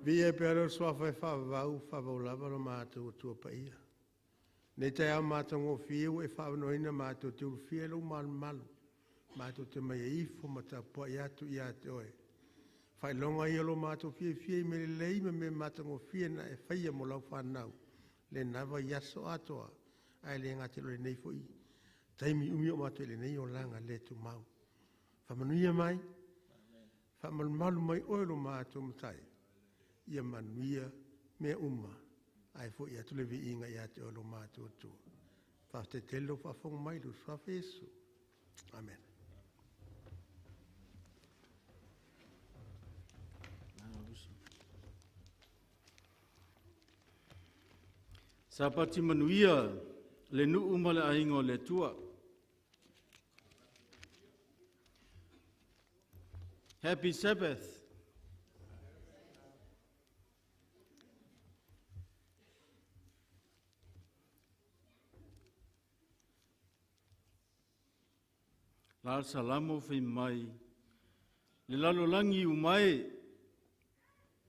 Viia pea lou suafa e faavavau, faavavau lava lo matou Atua Paia. Nei taeao matagofie ua e faaavanoaina matou te ulufia i lou malumalu, matou te mai e ifo ma tapuai atu ia te oe. Faailoga ia o lo matou fiafia i mea lelei ma mea matagofie na e faia mo lau fanau, lena vaiaso atoa, ae le gata i lenei foi taimi umi o matou i lenei olaga le tumau. Faamanuia mai, faamalumalu mai oe lo matou Matai, ia manuia mea uma, ae foi atu le viiga ia te oe lo matou Atua. Faafetai tele lou faafofoga mai i lou suafa Iesu. Amene. Sapati manuia le nuu ma le aiga o le Atua. Happy Sabbath. La le salamo fai mai, le lalolagi umae,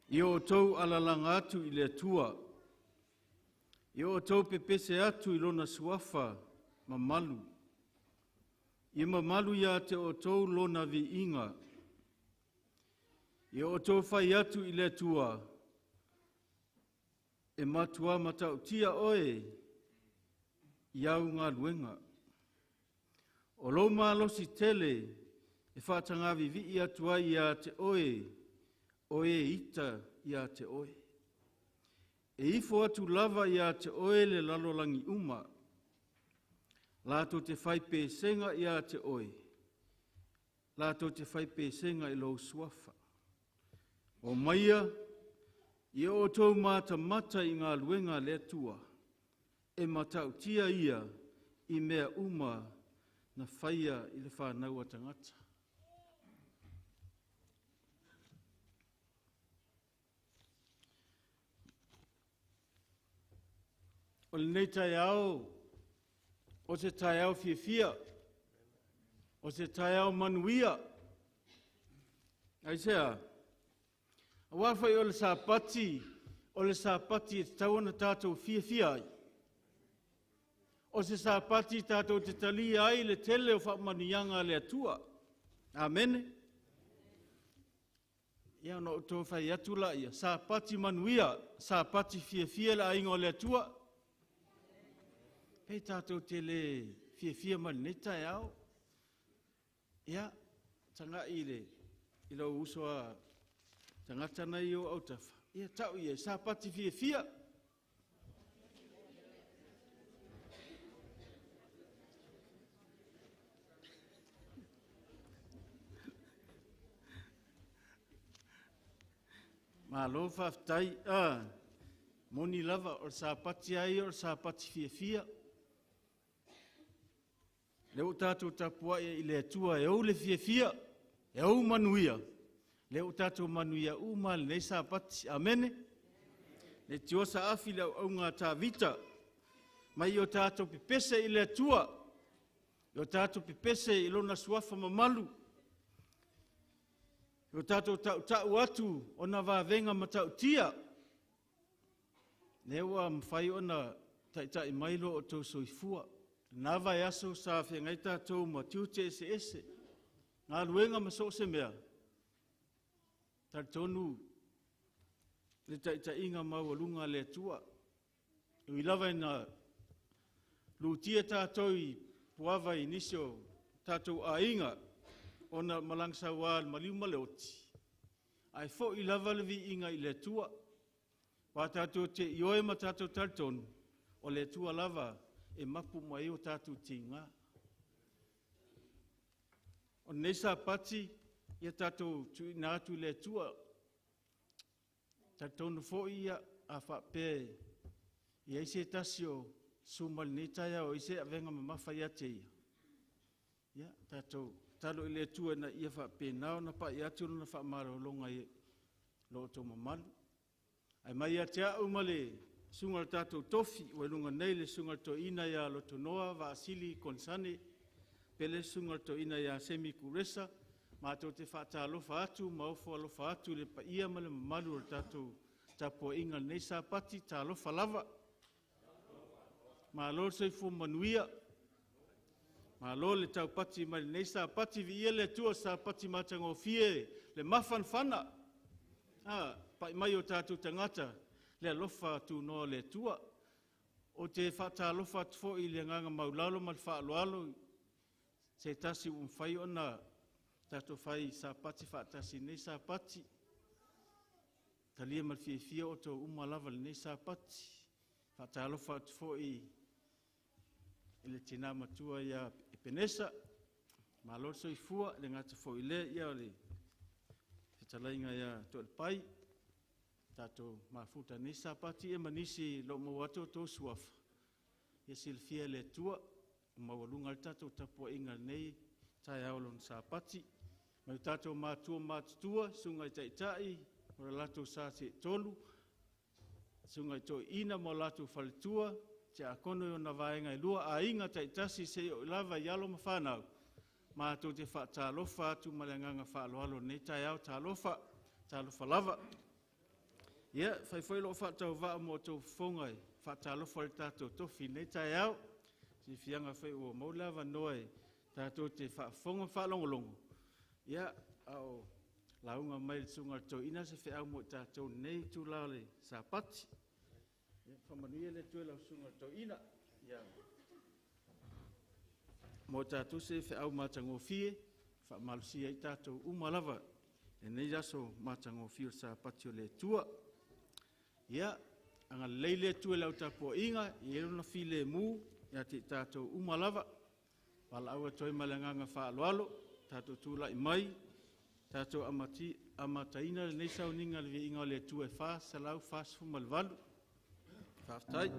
i o outou alalaga atu i le Atua, i o outou pepese atu i lona suafa mamalu, i mamalu ia te outou lona viiga, i o outou fai atu i le Atua, e matua matautia oe i au galuega. O lou malosi tele e faatagavivii atu ai ia te oe, o e ita ia te oe. E ifo atu lava ia te oe le lalolagi uma, latou te fai pesega ia te oe, latou te fai pesega i lou suafa. O maia, ia outou matamata i galuega a le Atua, e matautia ia i mea uma na faia i le whanau a tagata. O lenei taeao, o se taeao fiafia, o se taeao manuia. Aisea? Aua foi o le Sapati, o le Sapati e tatau ona tatou fiafia ai. O se Sapati tatou te talia ai le tele o faamanuiaga a le Atua. Amene. Ia ona outou fai atu laia, Sapati manuia, Sapati fiafia le aiga o le Atua. Pe tatou te le fiafia ma lenei taeao. Ia, tagai i lou uso a tagata nei o autafa. Ia tau ia, Sapati fiafia. Malo faafetai. Moni lava o le Sapati a ia o le Sapati fiafia. Le ua tatou tapuai i le Atua e ou le fiafia, e ou manuia. Le ua tatou manuia uma lenei Sapati. Amene. Le tiosa afi le auaunga a Tavita, mai o tatou pepese i le Atua, o tatou pepese i lona suafa mamalu, o tatou tautau atu o na vavenga matautia. Le ua mawhai ona taitai mai lo o tau soifua. Nā vai aso sa whengai tātou ma tiute ese ese. Ngā luenga ma so se mea. Talitonu le taitaiga maualuga a le Atua. Ui lava ina lutia tātou i puava i nisi o tātou aiga ona malaga sauā le maliu ma le oti. Ae foi lava le viiga i le Atua. Wa tātou te ioe ma tātou talitonu, o le Atua lava e mapu mai o tātou tinga. O nei Sapati, ia tātou tuuina atu i le Atua. Talitonu foi ia a whaapea ia i se tasi o suma lenei taeao i se avenga mamafa ia te ia. Ia, tātou talo i le Atua na ia whaapea nao na pai atu lona whaamalolonga i lo o tō mamalu. Ai mai ia te au ma le sunga le tātou tofi, ua lunga nei le sunga le toina ia Lotonoa, Vaasili, Konsane, pele sunga le toina ia Semi Kuresa, Matou te faatalofa atu ma ofo alofa atu i le paia ma le mamalu o le tatou tapuaiga i lenei Sapati, talofa lava. Malo le soifua manuia, malo le taupati mai lenei Sapati, viia le Atua, Sapati matagofie, le mafanafana. Pai mai o tatou tagata, le alofa tunoa o le Atua. Ou te faatalofa atu foi i le agaga maulalo ma le faaaloalo se tasi ua mafai ona tatou fai Sapati faatasi i lenei Sapati. Talia ma le fiafia outou uma lava i lenei Sapati. Faatalofa atu foi i le tina matua ia Epenesa, malo le soifua, le gata foi i lea ia o le fetalaiga ia Toalepai, tatou mafuta i lenei Sapati ia ma nisi o lo o maua atu outou suafa, ia silafia e le Atua, ua maualuga le tatou tapuaiga i lenei taeao lona Sapati. Nai o tatou matua matutua, susuga i taitai o le latou sa seetolu, susuga i toeaiina ma o latou faletua, tiakono i ona vaega e lua, aiga taitasi seia oo lava i alo ma fanau, matou te faatalofa atu ma le agaga faaaloalo i lenei taeao. Talofa, talofa lava. Ia, e fai foi lou faatauvaa mo outou fofoga e faatalofa i le tatou tofi i lenei taeao. Fiafiaga foi ua maua le avanoa e tatou te faafofoga ma faalogologo, ia, a o lauga mai le susuga i le toeaina se feau mo i tatou i lenei itula o le Sapati. Ia faamanuia le Atua i lau susuga i le toeaina. Ia mo i tatou se feau matagofie, faamalosia ai tatou uma lava i lenei aso matagofie o le Sapati o le Atua. Ia, agalelei le Atua i lau tapuaiga, ia i ai lona filemu ia te i tatou uma lava. Valaau atu ai ma le agaga faaaloalo, tatou tulai mai, tatou amataina lenei sauniga i le viiga o le Atua e 448. Faafetai.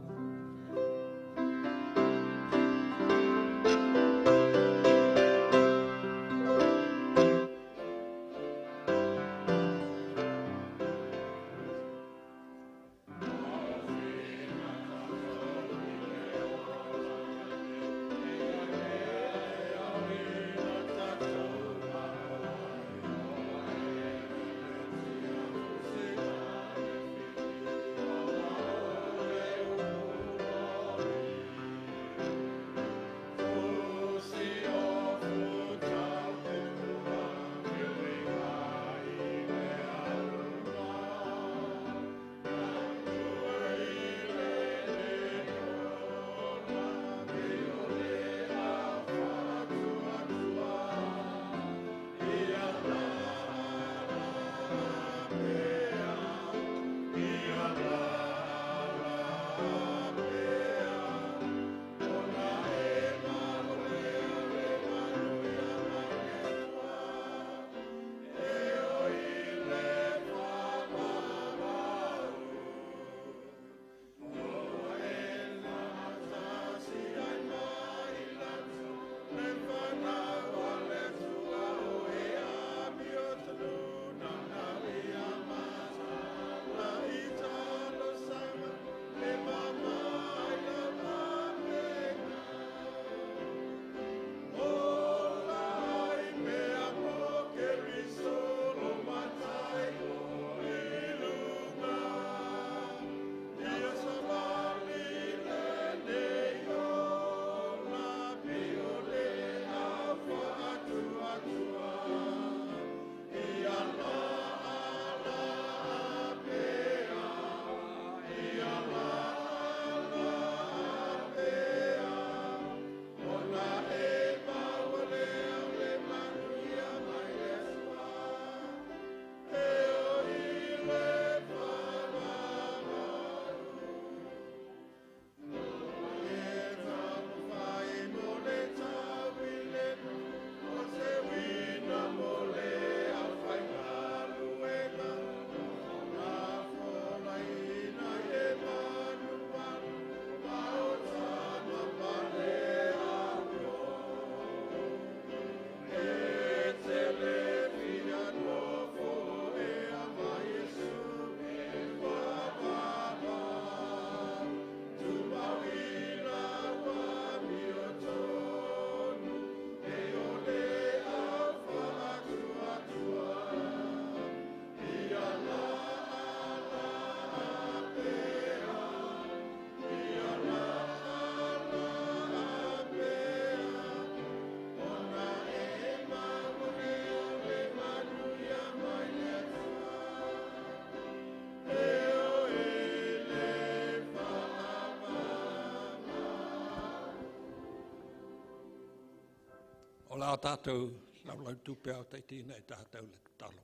O la tātou laulau tupe au taitina e tātou le tatalo.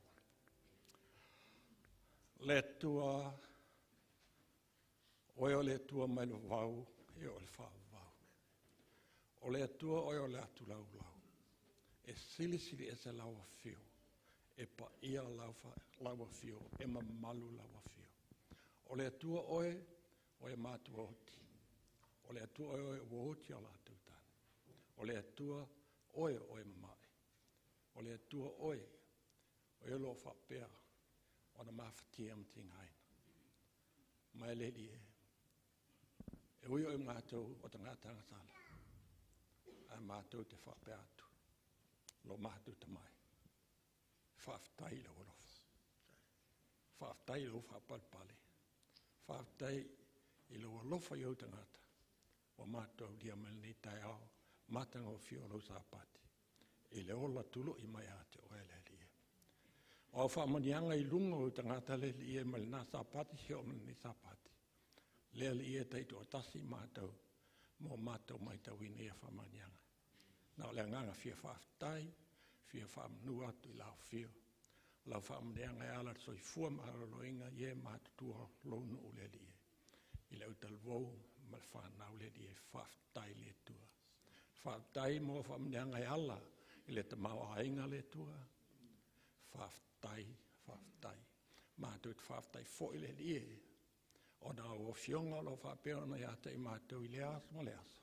Le Atua, oe o le Atua mai le vavau e o le faavavau. O le Atua oe o le atu laulau. E silisili ese lau afio, e paia lau afio, e mamalu lau afio. O le Atua oe, oe matua oti. O le Atua oe oe ua oti o latou tane. O le Atua oe oe mamae. O le Atua oe, oe o lo faapea ona mafatia ma tigaina. Mai le Alii e, e ui o i mātou o tagata agasala, a mātou te faapea atu, lo mātou tamai. Faafetai i lou alofa. Faafetai i lou faapalepale. Faafetai i lou alofa i ou tagata. Ua mātou aulia mai lenei taeao, matagofie o lou Sapati, i le ola tului mai ia te oe le Alii e. O au faamanuiaga i luga o ou tagata le Alii e mai lena Sapati seia oo mai lenei Sapati. Le Alii e taitoatasi mātou mo mātou maitauina ia faamanuiaga. Na o le agaga fia faafetai, fia faamanu atu i lau afio. O lau faamanuiaga e ala i le soifua maloloina i e matutua lou nuu le Alii e. I le autalavou ma le whanau le Alii e, faafetai le Atua. Faafetai mo faamanuiaga e ala i le tamaoaiga le Atua. Faafetai, faafetai. Mātou te faafetai foi le Alii e, ona o afioga o lo o faapea ona ia te i mātou i lea aso ma le aso.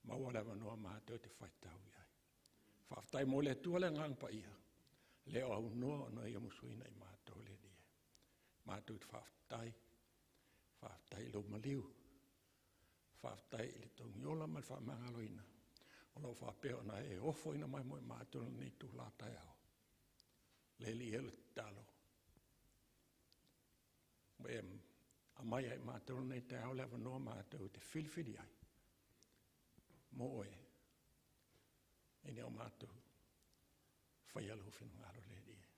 Maua le avanoa mātou te faitau i ai. Faafetai mo le Atua le agaga paia, le o aunoa ona ia musuina i mātou le Alii e. Mātou te faafetai, faafetai i lou maliu, faafetai i le togiola ma le faamagaloina, o lo o faapea ona e ofoina mai mo i mātou lenei itulā taeao. Le Alii e o le tatalo, ua e aumai ai mātou lenei taeao le avanoa mātou te filifili ai mo oe, ina o mātou faia lou finagalo le Alii e.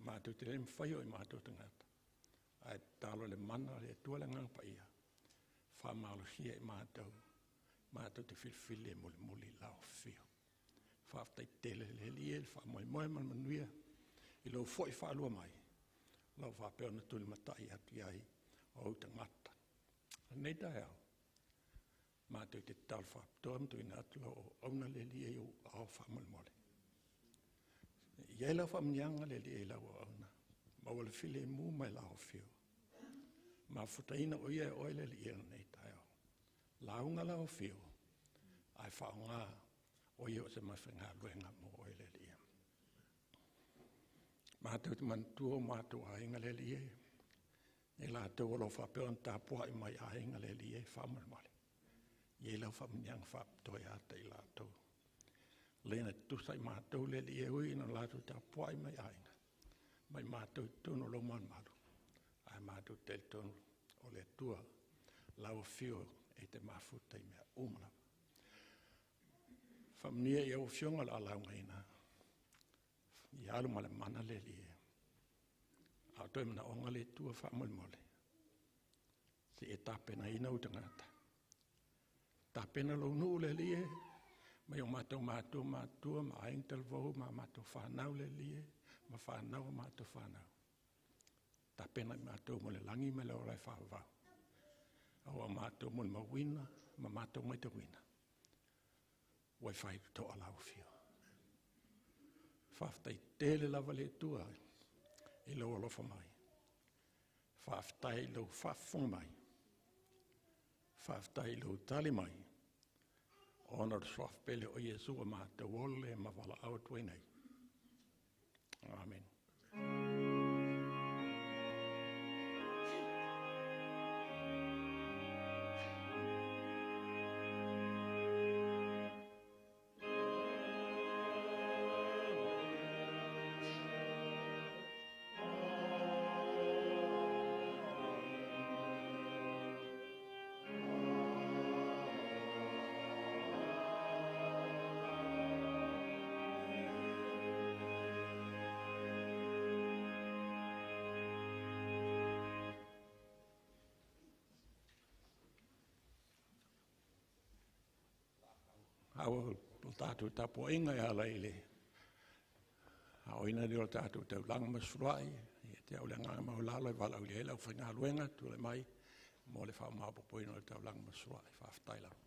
Mātou te le mafai o i mātou tagata, ae tatalo le mana le Atua le agaga paia, faamalosia i mātou, mātou te filifili e mulimuli i lau afio. Faafetai tele le Alii e, le faamoemoe ma le manuia i lou foi faalua mai, lau faapea ona tulimatai atu i ai o ou tagata. Lenei taeao, mātou te tatalo faapitoa ma tuuina atu lau auauna le Alii e i ou aao faamolemole. I ai lau faamanuiaga le Alii e i lau auauna, maua le filemu mai lau afio. Mafutaina o ia e oe le Alii e lenei taeao. Lauga lau afio, ae faaaoga o ia o se mafaigaluega mo oe le Alii e. Mātou te manatua o mātou aiga le Alii e, e latou o lo o faapea ona tapuai mai aiga le Alii e faamolemole. I ai lau faamanuiaga faapitoa ia te i latou. Lena tutusa i mātou le Alii e ui ina latou tapuai mai aiga, mai mātou i totonu o lou malumalu, ae mātou talitonu o le Atua lau afio e te mafuta i mea uma lava. Faamanuia i au afioga o le a laugaina, i alu ma le mana le Alii e. A o toe manaoga le Atua faamolemole, se e tapenaina ou tagata. Tapena lou nuu le Alii e, mai o mātou matua matua, ma aiga talavou, ma mātou whanau le Alii e, ma whanau o mātou whanau. Tapena i mātou mo le langi ma le ola e whaavau. Aua mātou mo le mauina, ma mātou mai te wina. Wai whai toa lau afio. Faafetai tele lava le Atua i lou alofa mai. Faafetai i lou faafofoga mai. Faafetai i lou tali mai. Ona o le suafa pele o Iesu o mātou ole ma valaau atu ai nei. Amen. Au o tātou tapuaiga e ala i le aoina lea o le tatou taulaga ma sefuluai, ia te au le agaga maualalo e valaaulia ai le aufaigaluega tulai mai mo le faamaopoopoina o le taulaga ma sefuluai. Faafetai lava.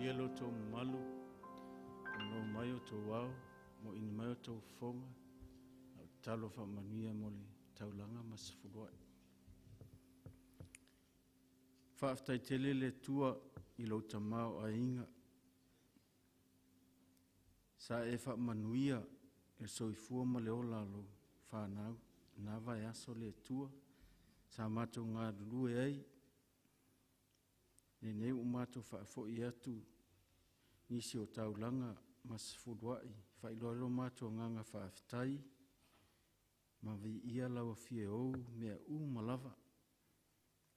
Ia lo tō malu, no mai o tō wao, mo ini mai o tō fonga, au talo wha manuia mo le taulanga ma sefuluai. Whaaftai tele le tua i lau tamao a inga. Sa e wha manuia e soifua ma le ola lo whanau, nā vai aso le tua, sa mātou ngā lulue ai, ne nei o mātou whaafoi atu, nisi o taulanga ma sefuluai, whailoalo mātou nganga whaaftai, ma vi ia lau fie ou mea u malava.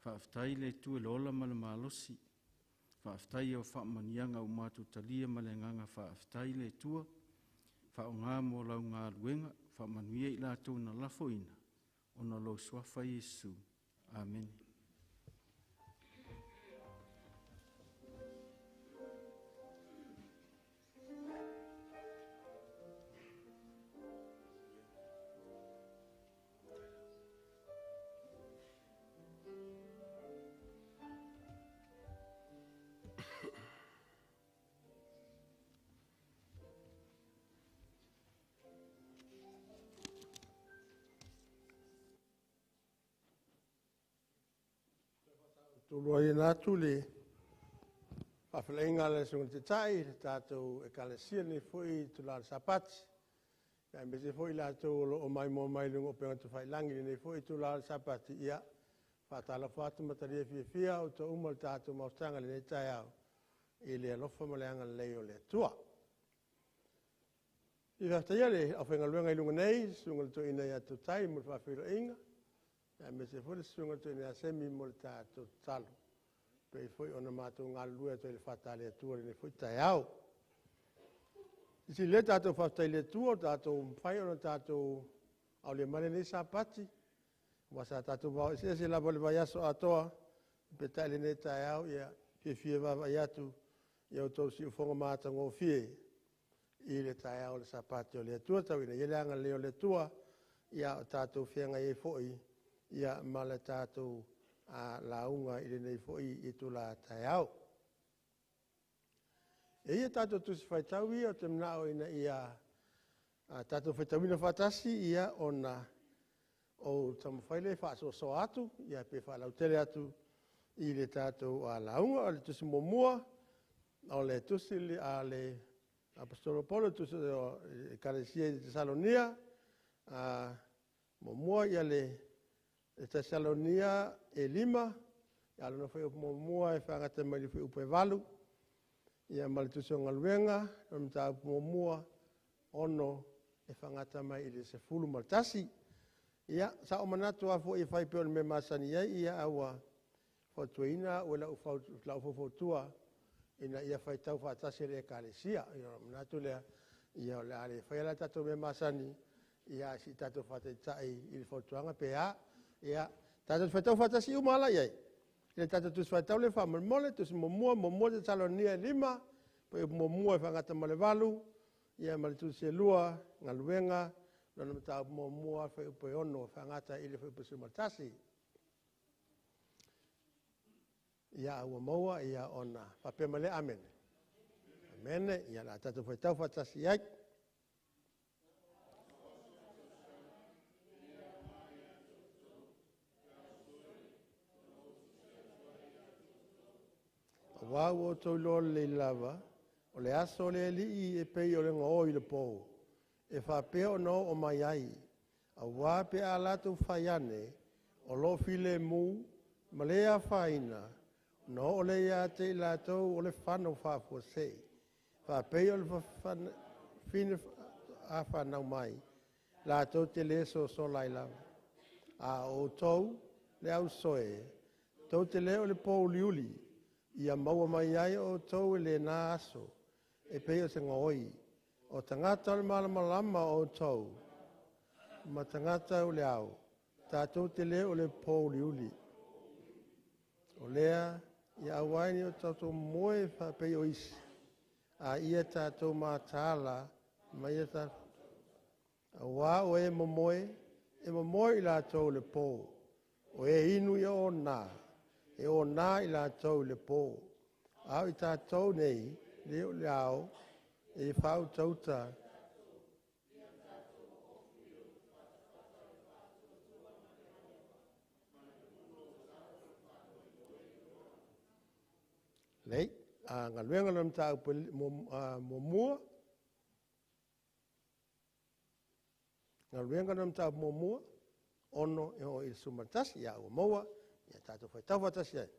Whaaftai le tue le ola ma le malosi, whaaftai o whaamanianga o mātou talia ma le nganga whaaftai le tua, whaonga mō lau ngā luenga, whaamanuia i lātou na lafoina, ona lau suafa Yesu. Amen. Tūlua ina atu le whawhilainga le sunga te tai, le tātou e kalesia nei fui tū la sapati. Ia me se fui lātou o mai mō mai lungo penga tu whailangi nei fui tū la sapati. Ia whātala whātu mataria fia o tō uma le tātou maustanga le nei tai au. I le alofa ma le anga lei o le atua. I whaftaia le awhenga luenga i lunga nei, sunga le tō ina ia tō tai mo le whawhilainga. Ia me se fui le sunga tō ina semi mo le tātou talo. Pei foi ona mātou ngā lua tō i le whātale atua le foi tai au. I si le tātou whaftai le tua, tātou mwhai ona tātou au le mane nei sapati. Wa sa tātou wao ese ese lava le vaiaso atoa, pe tai le nei tai au, ia fie wawa i atu, ia o tō si ufonga māta ngō fie. I le tai au le sapati o le atua, tau ina iele anga leo le tua, ia o tātou whianga e foi, ia ma le tātou a launga i le nei foi i tū la tai au. E ia tātou tusi whaitau ia o te mnao ina ia a tātou whaitauina whatasi ia ona o tamawhaile whaasoasoa atu, ia pe whaalautele atu i le tātou a launga o le tusi momua, o le tusi le, a le Apostolo Paulo, tusi o Ekalesia i Tesalonia, a momua ia le Tesalonia e 5, ia lona whai upu momua e whangata mai le whai upu e 8, ia ma le tusi o ngaluenga, o mta upu momua, ono e whangata mai i le 11. Ia, sa o manatu a fo i whai pe o le me masani ai, ia aua whatuina o lau fautua, ina ia faitau faatasi e le Ekalesia. Ia, ona manatu lea, ia o le a le faia la tatou mea masani, ia ae se i tatou faataitai i le fautuaga pe a. Ia, tatou te faitau faatasi uma lava la i ai i le tatou Tusi Faitau lea faamolemole, Tusi Muamua, Muamua Tesalonia 5, Fuaiupu 1 e faagata ma le 8, ia ma le Tusi e 2, Galuega, lona mataupu muamua, fuaiupu e 6 e faagata i le fuaiupu 11. Ia, a ua maua, ia ona faapea mai lea, amene. Amene. Ia, o le a tatou faitau faatasi i ai. Auā ua outou iloa lelei lava, o le aso o le Alii e pei o le gaoi i le pō, e faapea ona oo mai ai. Auā pe a latou fai ane, o lo o filemu ma le afaina, ona oo lea ia te i latou o le fanau faafuasei, faapei o le fafine a fanau mai, latou te le sosola ai lava. A o outou, le au soe, tou te le o le pōuliuli, ia maua mai ai outou e lena aso, e pei o se gaoi. O tagata o le malamalama outou, ma tagata o le ao, tatou te le o le pōuliuli. O lea, ia aua ai ne i o tatou moe faapei o isi, a ia tatou mataala ma ia tatou. Auā o e momoe, e momoe i latou i le pō, o e inu ia ōnā, e ōnā i latou i le pō. A o i tatou nei, le o le ao, e faautauta. Lei, a galuega lona mataupu muamua, galuega lona mataupu muamua, 6 e oo i le 11, ia ua maua, ia tatou faitau faatasi ai.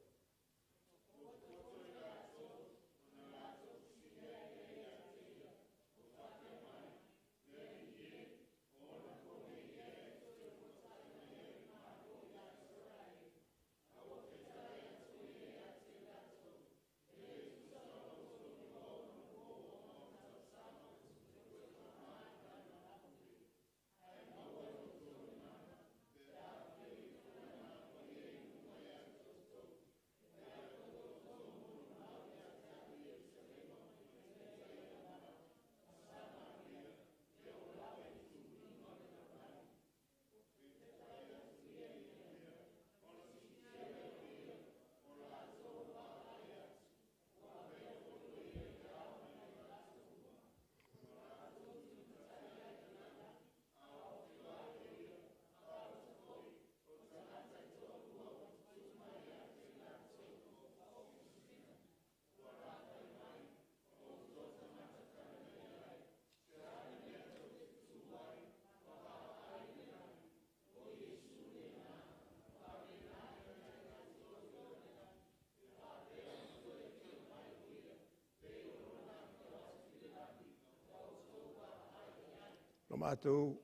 Lo matou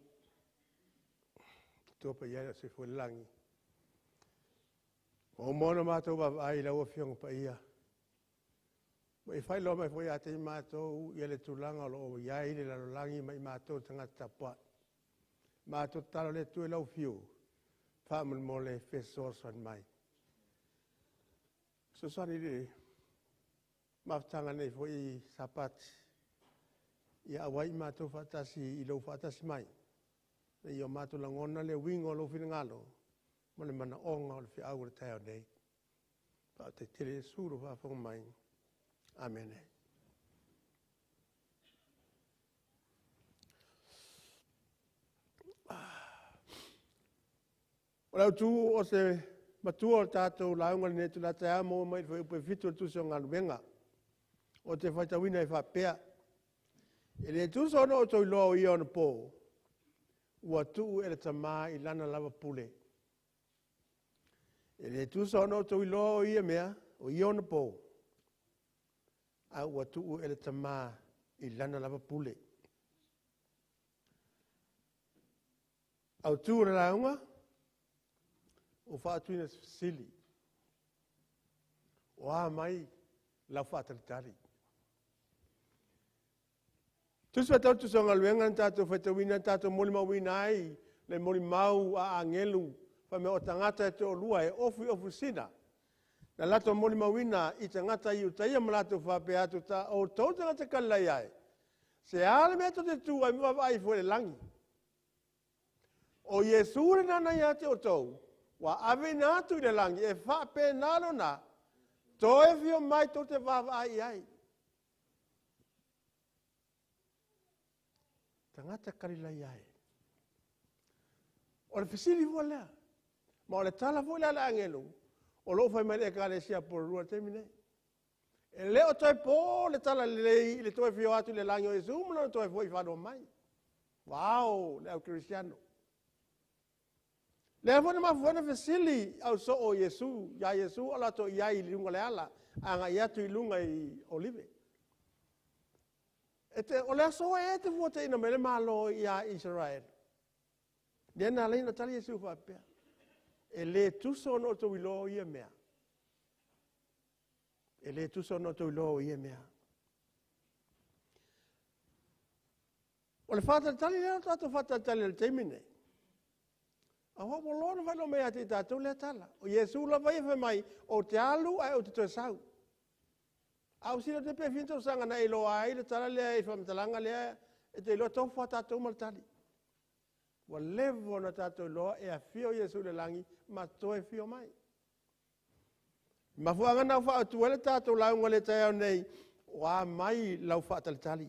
Atua paia e o se i le lagi, ua uma ona matou vaavaai i lau Afioga Paia, ua e faailoa mai foi ia te i matou ia le tulaga o lo o i ai le lalolagi ma i matou tagata tapuai. Matou tatalo le Atua i lau afio, faamolemole fesoasoani mai. Fesoasoani i le mafutaga nei foi Sapati, ia auai i matou faatasi i lou faatasi mai, ina ia o matou lagona le uiga o lou finagalo ma le manaoga o le feau o le taeao nei. Faafetai tele Iesu i lou faafofoga mai. Amene. O le autu o se matua o le tatou lauga i lenei itula taeao, maua mai i le fuaiupu e 7 o le Tusi o Galuega. Ou te faitauina e faapea, E le tusa ona outou iloa o ia onapo, ua tuu e le Tama i lana lava pule. E le tusa ona outou iloa o ia mea, o ia onapo, a ua tuu e le Tama i lana lava pule. Autu o le lauga, ua faatuina se fesili. O a mai Lau faatalitali. Tusi faitau tusi o galuega na tatou faitauina na tatou molimauina ai le molimau a agelu fai mai o tagata e toalua e ofi ofisina na latou molimauina i tagata Iutaia ma latou faapea atu, ta outou tagata Kalilaia e, se a le mea tou te tu ai ma vaavaai ifo i le lagi? O Iesu lena na ia te outou, ua aveina atu i le lagi, e faapena lona toe afio mai tou te vaavaai i ai. Tagata Kalilaia e. O le fesili foi lea, ma o le tala foi lea a le agelu, o lo o fai mai le Ekalesia Polarua i le taimi lenei. E le o toe po le tala lelei i le toe afio atu i le lagi o Iesu ma lona toe foi fanua mai. Ua ao le au kerisiano. Lea foi na mafua ai ona fesili au soo o Iesu, ia Iesu o latou i ai i luga o le ala, agai atu i luga i Olive. E te, o le aso ea e te fuataina mai le Malo ia Isaraelu. Lea na ala ai ona tali Iesu faapea, e le tusa ona outou iloa o ia mea. E le tusa ona outou iloa o ia mea. O le faatalitali lea o le tatou faatalitali i le taimi lenei. Aua ua loa ona faailoa mai ia te i tatou lea tala. O Iesu lava ia fai mai, ou te alu ae ou te toe sau. A o sila te pe fia tausaga na e iloa ai le tala lea i faamatalaga lea e te iloa tofu a tatou ma le tali. Ua leva ona tatou iloa e afio Iesu i le lagi ma toe afio mai. Mafuaaga na ua faaautu ai le tatou lauga i le taeao nei, o a mai lau faatalitali.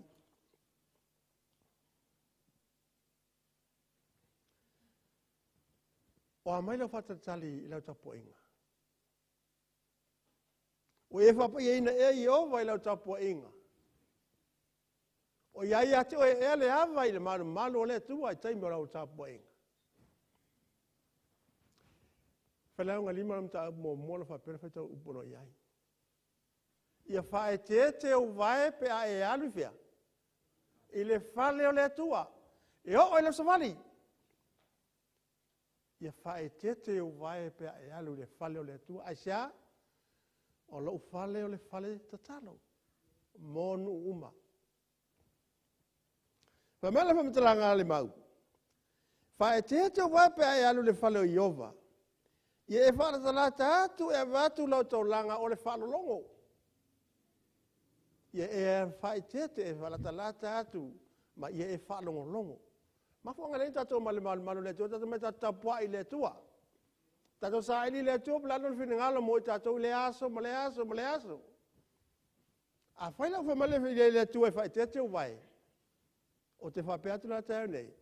O a mai lau faatalitali i lau tapuaiga? Ua e faapaiaina ea Ieova i lau tapuaiga? O i ai ia te oe ea le ava i le malumalu o le Atua i taimi o lau tapuaiga? Failauga 5 le mataupu muamua o lo o faapea ona faitau upu o lo o i ai. Ia faaeteete ou vae pe a e alu i fea? I le fale o le Atua. E oo i le aso Savali. Ia faaeteete ou vae pe a e alu i le fale o le Atua. Aisea? O lou fale o le fale tatalo mo nuu uma. Fai mai le faamatalaga a le mau, faaeteete ou vae pe a e alu i le fale o Ieova. Ia e faalatalata atu e avatu lau taulaga o le faalologo. Ia e faaeteete e faalatalata atu ma ia e faalogologo. Mafuaaga lea tatou omai i le malumalu o le Atua, tatou omai tatou tapuai i le Atua. Tatou saili i le Atua po o le a lona finagalo mo i tatou i lea aso ma lea aso ma lea aso. Afai la ua fai mai le Atua e faaeteete ou vae, ou te faapea atu la taeao nei,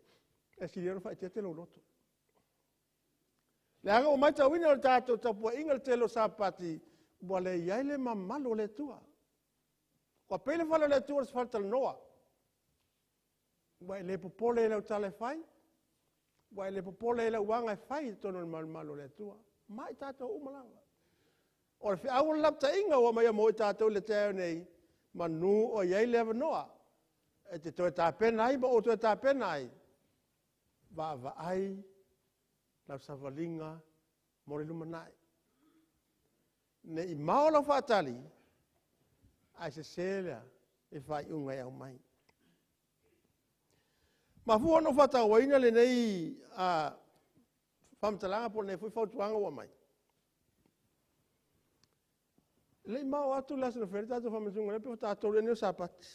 e sili ona faaeteete lou loto. Leaga ua matauina o le tatou tapuaiga i le tele o Sapati, ua leai le mamalu o le Atua. Ua pei le fale o le Atua o se faletalanoa. Ua e le popole i lau tala e fai, ua e le popole i lau aga e fai i totonu o le malumalu o le Atua. Ma i tatou uma lava. O le feau o le lapataiga ua aumai mo i tatou i le taeao nei, manu o i ai le avanoa e te toe tapena ai ma ou toe tapena ai, vaavaai lau savaliga mo le lumanai. Ne i mao lau faatali, ae sese le faaiuga e aumai. Mafua ona ou faatauaina lenei faamatalaga po o lenei foi fautuaga ua aumai. E le i mao atu le aso na fai ai le tatou faamasinoga lea pe faatoa 3 ea nei o Sapati.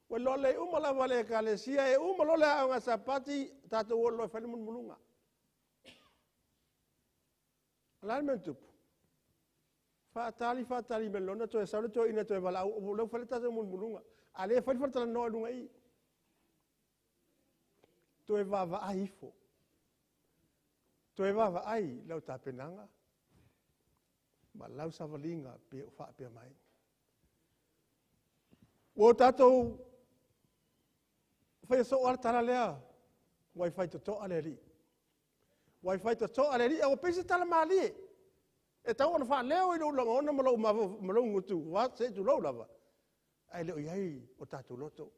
Ua iloa lelei uma lava e le Ekalesia, e uma loa le aoga Sapati, tatou o loa e fai le mulumuluga. O le a le mea na tupu? Faatali, faatali mai loa na toe sau le toeaina e toe valaau, o lea ua fai le tatou mulumuluga, a o lea e fai le faletalanoa i luga i i. Toe vaavaai ifo. Toe vaavaai lau tapenaga ma lau savaliga pe o faapea mai. Ua tatou faia soo lava le tala lea, ua e faitotoa le Alii. Ua e faitotoa le Alii, ae ua pei se tala malie. E tatau ona faaleo i lou lagona ma lou ma lou gutu, se i tulou lava, ae le o i ai o tatou loto.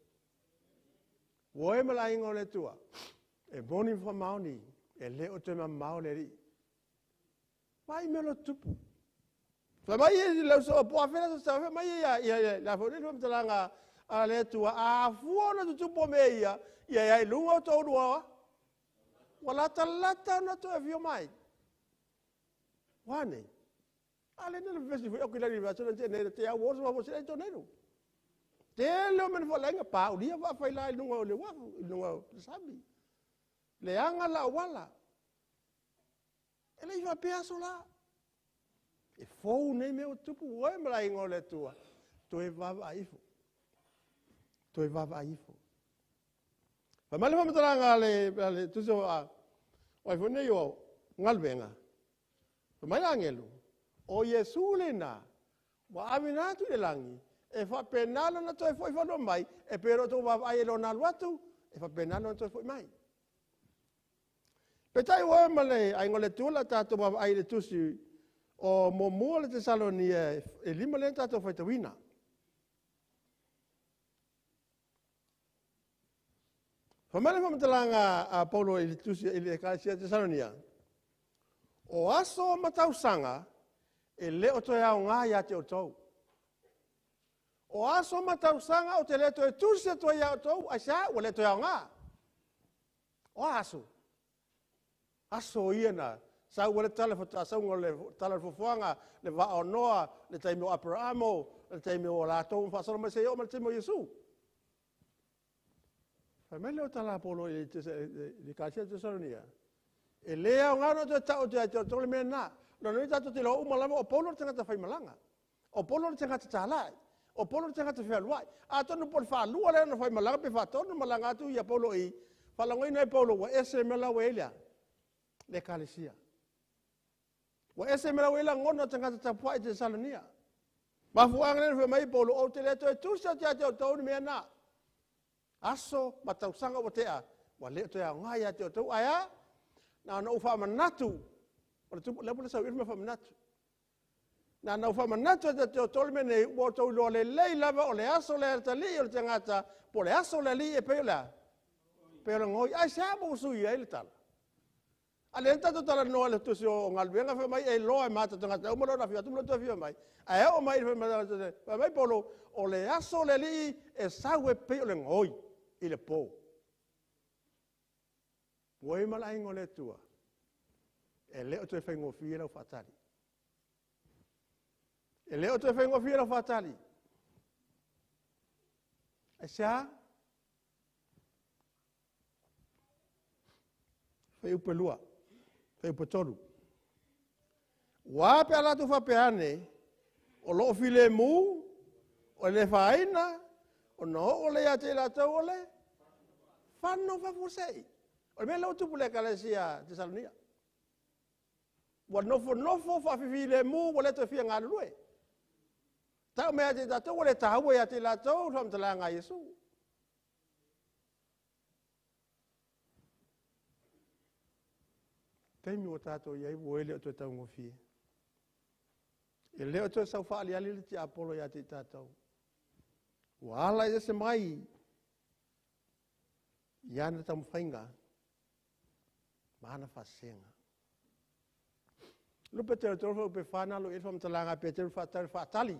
Ua e ma le aiga o le Atua, e moni ma faamaoni, e le o toe mamao le Alii. Vaai i mea o lo o tutupu. Fai mai le uso po afe la sa fai mai ia ia la fo le faamatalaga a le Atua a fua ona tutupu mea ia ia ia i luga o taulua ua latalata ona toe afio mai. Ua nei. A le nele vesi foi o kilali va sona te nei te au oso va se to nei. Tele o mea fo lenga pa ulia va fai la i luga o le uafu i luga o le sami. Le anga la wala. E le iwa pea aso la. E fou nei mea o tupu oe ma le aiga o le Atua. Toe vaavaai ifo. Toe vaavaai ifo. Fai mai le faamatalaga a le tusi o a o ai foi nei o galuega. Fai mai le agelu, o Iesu lena, ua avena atu i le lagi, e faapena lona toe foi fanua mai, e pei o lo outou vaavaai e lona alu atu, e faapena lona toe foi mai. Peitai oe ma le aiga o le Atua le a tatou vaavaai i le tusi o muamua le Tesalonia e 5 lea tatou faitauina. Fai mai le faamatalaga a Paulo i le tusi i le Ekalesia Tesalonia, o aso ma tausaga e le o toe aoga ia te outou. O aso ma tausaga ou te le toe tusi atu ai ia outou, aisea ua le toe aoga. O aso? Aso ia na sau le tala faatoa le tala o le foafoaga, le vaa o Noa, le taimi o Aperamo, le taimi o latou faasolo mai seia oo mai le taimi o Iesu. Fai mai le o tala a Paulo i le Ekalesia Tesalonia, e le aoga ona toe tau atu ia te outou le mea lena. Lona uiga tatou te iloa uma lava o Paulo le tagata faimalaga. O Paulo le tagata talai. O Paulo le tagata fealuai. Atonu po o le faalua lea ona faimalaga pe faatolu malaga atu ia Paulo i faalogoina ai Paulo ua ese mea la ua i ai lea le Ekalesia. Ua ese mea la ua i ai lagona o tagata tapuai i Tesalonia. Mafuaaga lea na fai mai ai Paulo, ou te le toe tusi atu ia te outou le mea lena. Aso ma tausaga ua tea, ua le o toe aoga ia te outou. Ae a? Na ona ou faamanatu, o le tupu, le pule sau i le faamanatu. Na ona ou faamanatu ia te outou le mea nei, ua outou iloa lelei lava o le aso le atalii o le tagata, po o le aso le alii e pei o le a? Pei o le goi. Ai se a mo sui ai le tala? A le tatou talanoa le tusi o galuega fai mai e loa e mata tagata uma lona afio atu ma lona toe afio mai. Ae oo mai fai mai, fai mai Paulo, o le aso le alii e sau e pei o le goi i le po. Ua i ma le aiga o le Atua, e le o toe faigofie lau faatali. E le o toe faigofie lau faatali. Aisea? Fuaiupu 2, fuaiupu 3. Ua a pe a latou faapea ane, o loo filemu, o le faaina, ona oo lea ia te i latou o le fano faafuasei. O le mea lea ua tupu i le Ekalesia Tesalonia. Ua nofonofo faafifilemu, ua le toe fia galulue. Tau mai ia te i tatou, ua le taua ia te i latou le faamatalaga a Iesu. Taimi ua tatou i ai ua le o toe taugofie. E le o toe sau faaliali le tiapolo ia te i tatou. Ua ala i ese mai i ana taumafaiga ma ana faasesega. Lupe te tolu foi pe whana lo i whamtalaga pe te whaatali whaatali.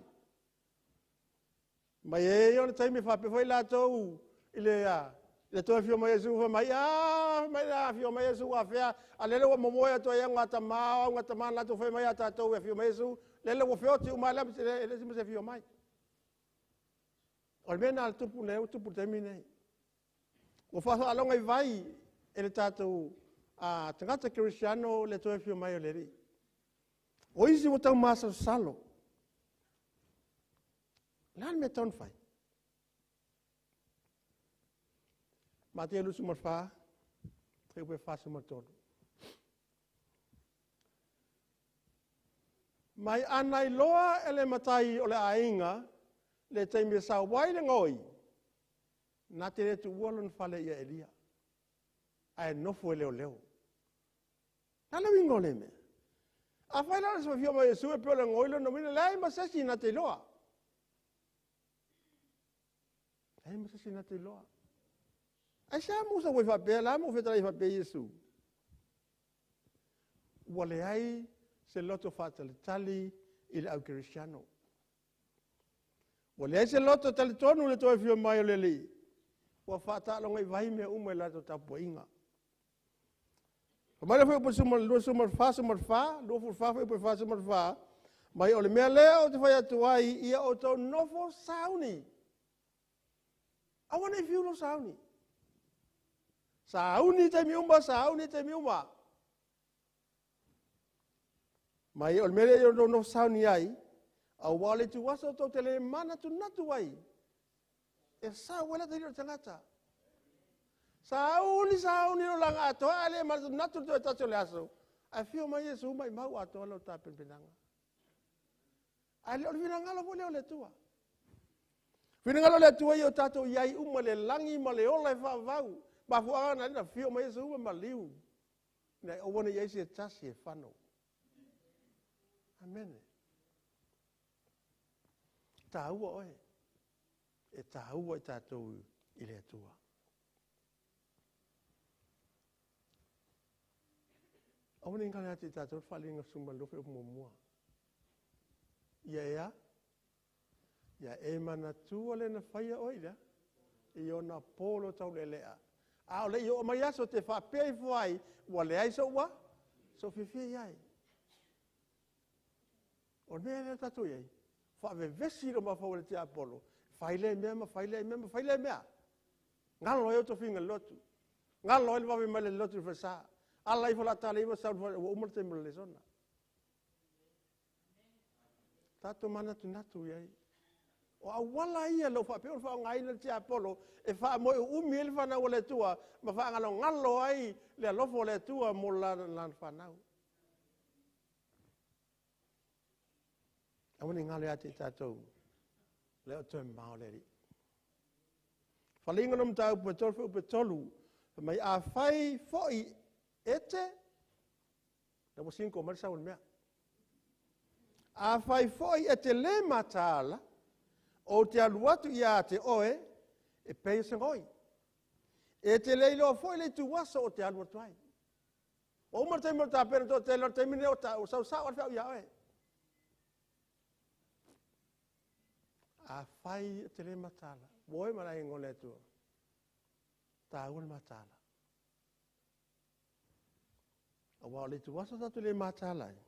Mai e o le taimi whape foi latou i le a le toe afio mai Iesu fai mai, a mai la afio mai Iesu a fea, a lele ua momoe atu ai au gata au gata latou fai mai a tatou e afio mai Iesu, lele ua feoti uma le le se afio mai. O le mea na tupu nei, ua tupu taimi nei. Ua faalogo i vai e le tatou a tagata Kristiano le toe afio mai o le Alii. O isi ua tau masalosalo. O le a le mea e tatau ona fai? Mateo 24, fuaiupu 43. Mai ana iloa e le matai o le aiga le taimi e sau ai le goi, na te le tuua lona fale ia Elia, ae nofo e leoleo. Na le uiga o le mea. A fai la o le afio mai Iesu e pei o le goi lona uiga, leai ma se isi na te iloa. Leai ma se isi na te iloa. Ai se a musa ua i faapea, la mo fetalai faapea Iesu. Ua leai se loto faatalitali i le au kerisiano. Ua leai se loto talitonu i le toe afio mai o le Alii, ua faataaloga i vai mea uma i le latou tapuaiga. Fai mai le fuaiupu 24, 24 fuaiupu 44, mai o le mea lea ou te fai atu ai, ia outou nofo sauni. Aua ne i fiu lou sauni. Sauni taimi uma, sauni taimi uma. Mai o le mea lea ia outou nofo sauni ai, aua o le ituaso tou te le manatunatu ai, e sau ai le Atalii o le tagata. Sauni, sauni le olaga atoa, ae le manatunatu le toe tasi o le aso, ae afio mai Iesu maimau atoa lau tapenapenaga. Ae le o le finagalo foi lea o le Atua. Finagalo o le Atua ia o tatou i ai uma le lagi ma le ola e faavavau. Mafuaaga na ala ai ona afio mai Iesu ma maliu, ina ia aua ne i i ai se tasi e fano. Amene. E taua oe. E taua i tatou i le Atua. Aua ne i galo ia te i tatou le faaaliga 12 fuaiupu 1. Ia e a? Ia e manatua le na faia oe i le a? I ona po lo taulealea. A o le i oo mai aso e te faapea ifo ai, ua leai sou a? Sou fiafia i ai. O le mea lea tatou i ai, faavevesi lou mafaufau e le tiapolo, fai lea mea ma fai lea mea ma fai lea mea. Galo ai ou tofiga i le lotu. Galo ai le vave mai le lotu i le falesa. Ala ifo o le a tala iva sau i le fale, ua uma le taimi o le lesona. Tatou manatunatu i ai. O auala ia o lo o faapea ona faaaogaina e le tiapolo e faamoe uumi ai le fanau a le Atua ma faagalogalo ai le alofa o le Atua mo lana fanau. Aua ne i galo ia te i tatou, le o toe mamao le Alii. Faliga o le mataupu e 3 fuaiupu e 3, fai mai, afai foi e te, lea ua single mai le sau o le mea. Afai foi e te le mataala, ou te alu atu ia te oe e pei o se gaoi. E te le iloa foi le ituaso ou te alu atu ai. Ua uma le taimi o le tapena toatele, o le taimi lenei ua sau sao lava le feau ia oe. Afai e te le mataala, ua oe ma le aiga o le Atua, taua le mataala. Aua o le ituaso tatou le mataala ai,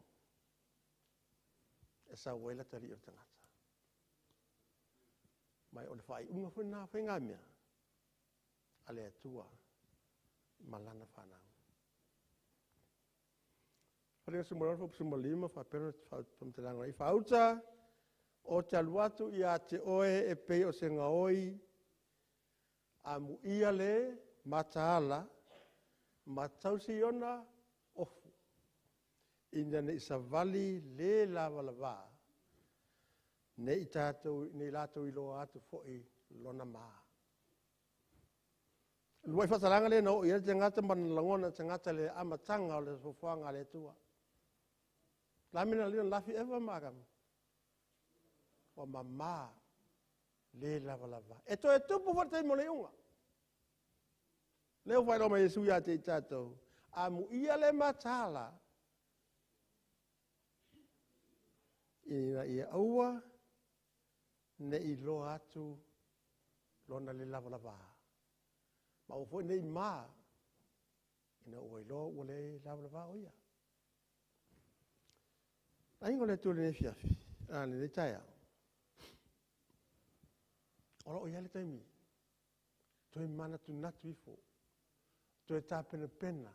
e sau ai le atalii o le tagata. Mai o le faaiuga foi lena o faigamea a le Atua ma lana fanau. Faliga 16, 15, faapea le faamatalaga i faauta, o te alu atu ia te oe e pei o se gaoi, amuia le mataala, ma tausi ona ofu, ina ne i savali le lavalava, ne i latou iloa atu foi lona ma. Luai faasalaga lea na oo i ai le tagata ma na lagona tagata le amataga o le fuafuaga a le Atua. La mea na lina lafi Eva ma Atamu? Ua mama le lavalava. E toe tupu foi le taimi o le iuga. Lea ua faailoa mai Iesu ia te i tatou, amuia le mataala, ina ia aua ne i iloa atu lona le lavalava. Ma aua foi ne i ma, ina ua iloa ua le lavalava o ia. Aiga o le Atua i lenei afiafi, lenei taeao, o lo o i ai le taimi, toe manatunatu ifo, toe tapenapena,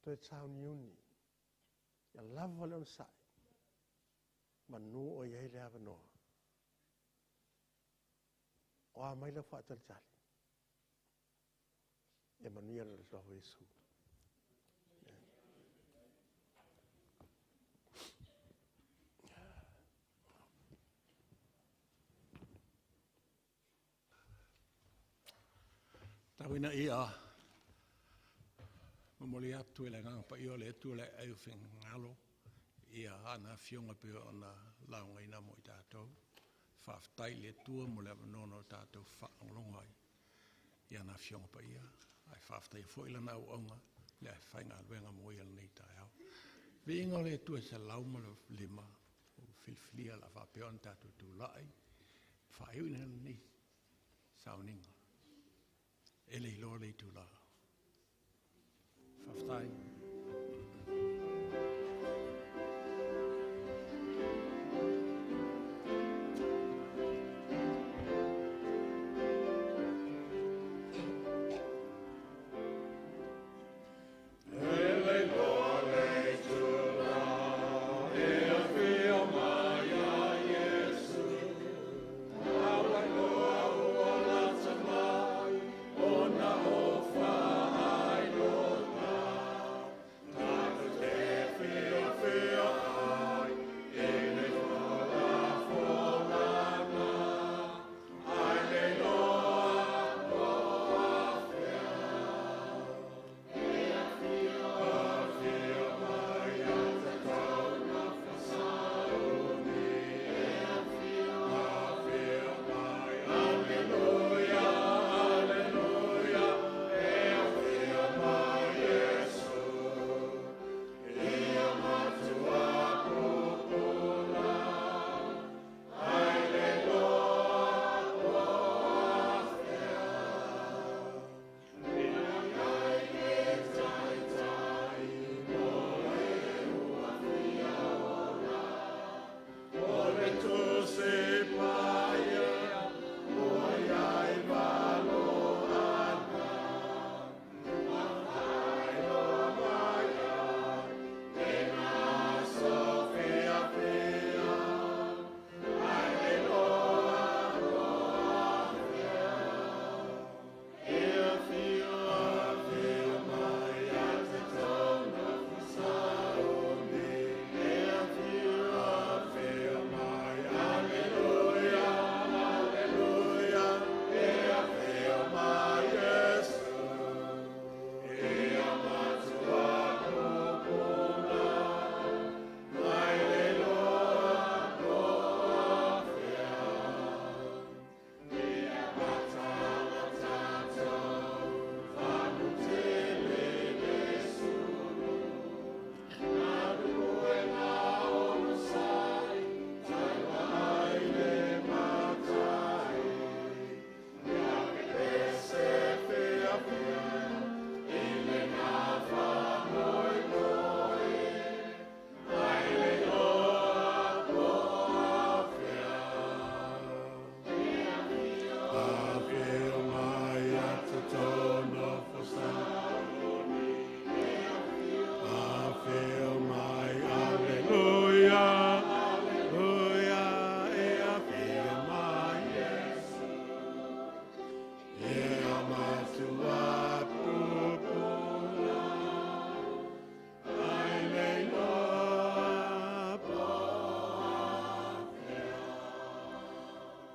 toe sauniuni, ia lava le onosai, manu o i ai le avanoa. O a mai lau faatalitali, ia manuia le suafa o Iesu. Tau ina ia momoli atu i le agaga paia o le Atua le aai o finagalo ia ana afioga pei ona laugaina mo i tatou. Faafetai i le Atua mo le avanoa na o tatou faalogologo ai i ana afioga paia, ae faafetaia foi lana auauna le faigaluega mo ia lenei taeao. Viiga o le Atua 105, ua filifilia la faapea ona tatou tulai, faaiuina lenei sauniga. E le iloa le itula. Faafetai.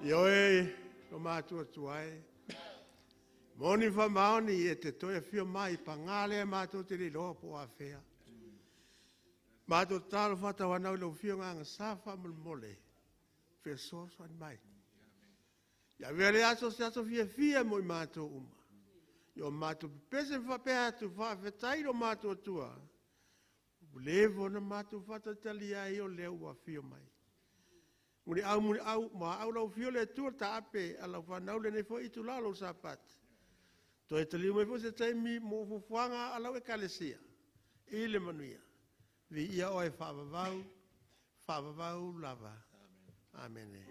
Ioe lo matua tuai. Moni fa maoni e te toe fio mai pangale matou te le loa po afea. Matou talo fatawanau i lau fio nganga safa molemole. Fesoasoani mai. Ia avea le aso se aso fiafia mo i matou uma. Ia o matou pepese faapea atu faafetai lo matou Atua. Ua leva ona matou faatalitali ai o lea ua afio mai. Muli au, muli au, ma au lau fio le Atua taape a lau whanau le nei foi i tula lou sapati. Toe taliu mai foi se taimi mo fuafuaga a lau ekalesia. I le manuia. Vi ia oe faavavau, faavavau lava. Amene.